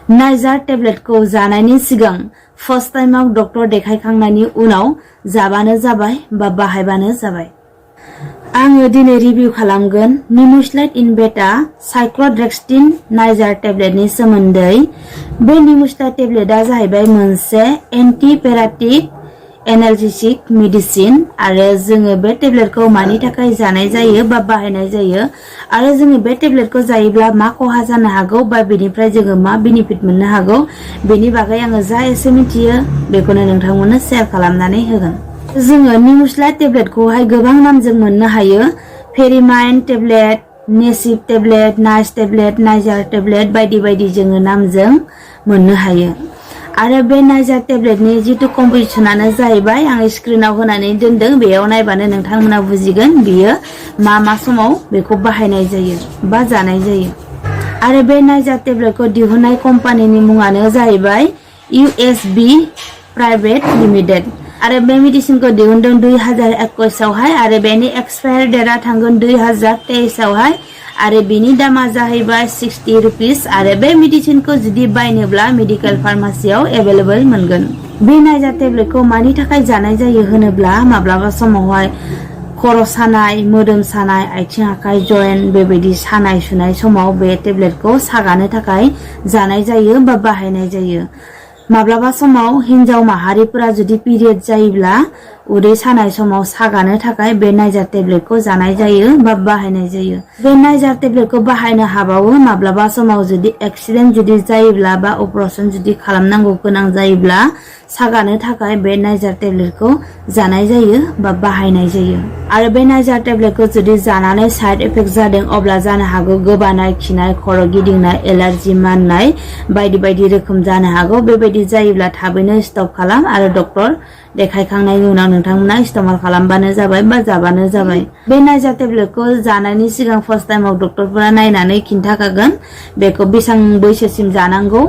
नाइजार टेब्लेटखौ जानायनि सिगां फार्स्ट टाइमाव डक्टर देखायखांनायनि उनाव जाबानो जाबाय बा बाहायबानो जाबाय। आङो दिनै रिभिउ खालामगोन निमुस्लाइड इन बेटा साइक्ल'डेक्सटिन नाइजार टेब्लेटनि सोमोन्दै। बे निमुस्लाइड टेब्लेटआ जाहैबाय मोनसे एन्टिपेराटिक एनाल्जेसिक मेडिसिन आरो जोङो बे टेब्लेटखौ मानि थाखाय जानाय जायो बा बाहायनाय जायो आरो जोङो बे टेब्लेटखौ जायोब्ला मा खहा जानो हागौ बा बेनिफ्राय जोङो मा बेनिफिट मोननो हागौ बेनि बागै आङो जा एसे मिथियो बेखौनो नोंथांमोननो शेयार खालामनानै होगोन। जोङो निमुस्लाइड टेब्लेटखौहाय गोबां नामजों मोननो हायो। फेरिमाइन टेब्लेट, नेसिब टेब्लेट, नाइस टेब्लेट, नाइजार टेब्लेट बायदि बायदि जोङो नामजों मोननो हायो। आरो बे नाइजार टेब्लेटनि जितु कम्प'जिशनानो जाहैबाय आं स्क्रिनाव होनानै दोनदों, बेयाव नायबानो नोंथांमोना बुजिगोन बियो मा समाव बेखौ बाहायनाय जायो बा जानाय जायो। आरो बे नाइजार टेब्लेटखौ दिहुननाय कम्पानिनि मुङानो जाहैबाय USB प्राइभेट लिमिटेड आरो बे मेडिसिनखौ दिहुनदों 2021 आवहाय आरो बेनि एक्सपायार डेटआ थांगोन 2023 आवहाय आरो बिनि दामा जाहैबाय 60 रुपिस आरो बे मेडिसिनखौ जुदि बायनोब्ला मेडिकेल फार्मासियाव एभेलेबल मोनगोन। बे नाइजार टेब्लेटखौ मानि थाखाय जानाय जायो होनोब्ला माब्लाबा समावहाय खर' सानाय, मोदोम सानाय, आथिं आखाइ जয়েन्ट बेबायदि सानाय सुनाय समाव बे टेब्लेटखौ सागानो थाखाय जानाय जायो बा बाहायनाय जायो। माब्लाबा समाव हिन्जाव माहारिफोरा जुदि पिरियड जायोब्ला उदै सानाय समाव सागानो थाखाय बे नाइजार टेब्लेटखौ जानाय जायो बा बाहायनाय जायो। बे नाइजार टेब्लेटखौ बाहायनो हाबावो माब्लाबा समाव जुदि एक्सिडेन्ट जुदि जायोब्ला बा अपारेशन जुदि खालामनांगौ गोनां जायोब्ला सागानो थाखाय बे नाइजार टेब्लेटखौ जानाय जायो बा बाहायनाय जायो। आरो बे नाइजार टेब्लेटखौ जुदि जानानै साइड इफेक्ट जादों अब्ला जानो हागौ गोबानाय, खिनाय, खर' गिदिंनाय, एलार्जि, माननाय बायदि बायदि रोखोम जानो हागौ। बेबायदि जायोब्ला थाबैनो स्टप खालाम आरो डक्टर देखायखांनायनि उनाव नोंथांमोना इस्तेमाल खालामबानो जाबाय बा जाबानो जाबाय। बे नाइजार टेब्लेटखौ जानायनि सिगां फार्स्ट टाइमाव डक्टरफोरा नायनानै खिन्थाखागोन बेखौ बेसेबां बैसोसिम जानांगौ,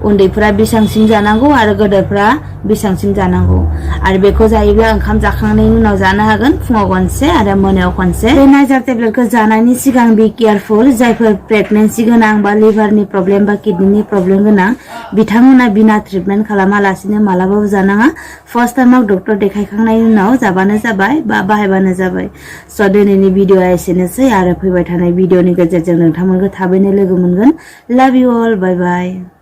उन्दैफोरा बेसेबांसिम जानांगौ आरो गोदोरफोरा बेसेबांसिम जानांगौ आरो बेखौ जायोब्ला ओंखाम जाखांनायनि उनाव जानो हागोन, फुङाव खनसे आरो मोनायाव खनसे। बे नाइजार टेब्लेटखौ जानायनि सिगां बि केयारफुल, जायफोर प्रेगनेन्सि गोनां बा लिभारनि प्रब्लेम बा किडनिनि प्रब्लेम गोनां बिथांमोना बिना ट्रिटमेन्ट खालामालासिनो मालाबाबो जानाङा। फार्स्ट टाइमाव डक्टर देखायखांनायनि उनाव जाबानो जाबाय बा बाहायबानो जाबाय। स' दिनैनि भिडिअ'आ एसेनोसै आरो फैबाय थानाय भिडिअ'नि गेजेरजों नोंथांमोनखौ थाबैनो लोगो मोनगोन। लाभ इउ अल, बाय बाय।